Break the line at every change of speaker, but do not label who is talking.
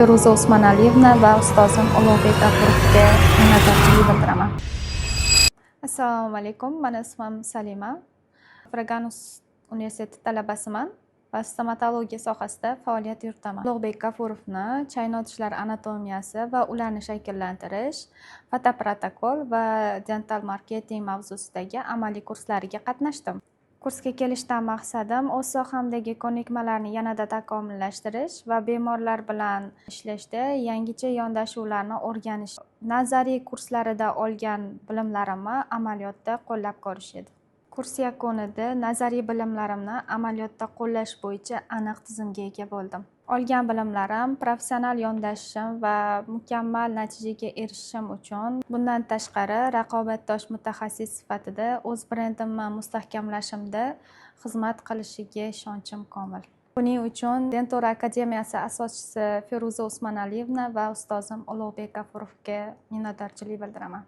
Feruza Usmonaliyevna va ustozim Ulug'bek Gafurovga minnatdorchilik bildiraman. Assalomu alaykum, mani ismim Salima. Fraganus universiteti talabasiman va stomatologiya sohasida faoliyat yuritaman. Ulug'bek Gafurovni chayno tishlar anatomiyasi va ularni shakllantirish, fotoprotokol va dental marketing mavzusidagi amaliy kurslariga qatnashdim. Kursga kelishdan maqsadim o'z sohamdagi ko'nikmalarni yanada takomillashtirish va bemorlar bilan ishlashda yangicha yondashuvlarni o'rganish. Nazariy kurslarida olgan bilimlarimni amaliyotda qo'llab ko'rish edi. Kurs yakunida nazariy bilimlarimni amaliyotda qo'llash bo'yicha aniq tizimga ega bo'ldim. Olgan bilimlarim professional yondashishim va mukammal natijaga erishishim uchun, bundan tashqari, raqobatdosh mutaxassis sifatida o'z brendimni mustahkamlashimda xizmat qilishiga ishonchim komil. Buning uchun Dentora akademiyasi asoschisi Feruza Usmonaliyevna va ustozim Ulug'bek Gafurovga minnatdorchilik bildiraman.